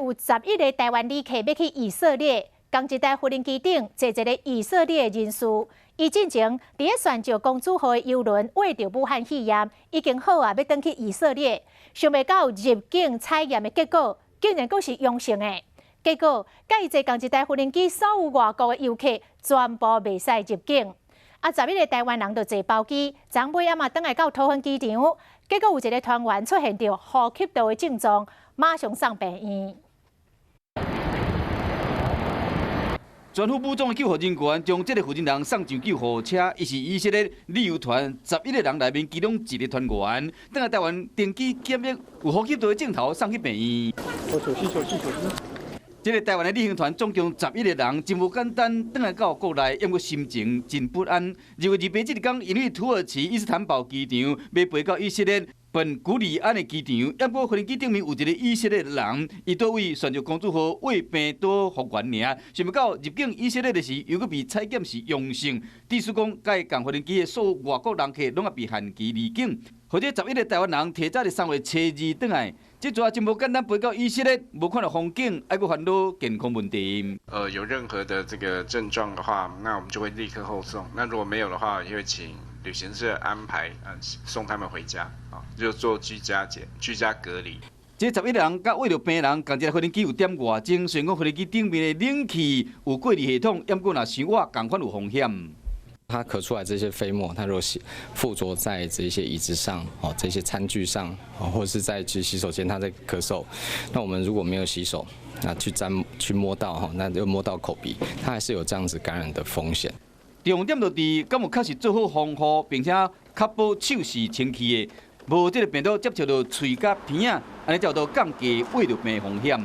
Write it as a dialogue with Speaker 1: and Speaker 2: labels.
Speaker 1: 有11個台灣旅客欲去以色列，仝一台無人機頂坐一个以色列人士，伊進前佇咧船上公主號的郵輪患著武漢肺炎，已經好啊，欲轉去以色列，想袂到入境採驗的結果竟然閣是陽性的，結果佮伊坐仝一台無人機所有外國的遊客全部袂使入境。啊，十一个台灣人就坐包機，昨尾仔嘛轉來到桃園機場，結果有一个團員出現著呼吸道的症狀，馬上送病院。
Speaker 2: 全副武裝的救護人員將這个負責人送上救護車。伊是以色列旅遊團十一个人內面其中一个團員，轉來台灣登機檢疫有呼吸道的症頭送去病院。
Speaker 3: 小心小心小心！
Speaker 2: 這个台灣的旅行團總共十一个人，真無簡單，轉來到國內，猶閣心情真不安。2月28這一工，因為土耳其伊斯坦堡機場欲飛到以色列本古里安的機場，猶閣飛機頂面有一个以色列人，伊佗位旋石公主號胃病拄復原爾，想袂到入境以色列的時，又閣被採檢是陽性，意思講，佮伊仝飛機的所有外國人客攏愛被限期離境。予這十一个台灣人提早佇3月初二轉來，這逝真無簡單飛到以色列，無看著風景，還閣煩惱健康問題。
Speaker 4: 有任何的這個症狀的話，那我們就會立刻後送。那如果沒有的話，也會請旅行社安排送他們回家，啊，就做居家檢、居家隔離。
Speaker 2: 這十一人佮穢著病人，仝一个飛機有點外鐘，雖然講飛機頂面的冷氣有過濾系統，毋過若傷熱，仝款有風險。
Speaker 5: 他咳出來這些飛沫，他若是附着在這些椅子上、哦這些餐具上，哦或者是在去洗手間，他在咳嗽，那我們如果沒有洗手，那去沾去摸到哈，那就摸到口鼻，它還是有這樣子感染的風險。
Speaker 2: 重點就佇，敢有確實做好防護，並且確保手是清氣的，無這个病毒接觸著喙佮鼻仔，按呢才有降低穢著病風險。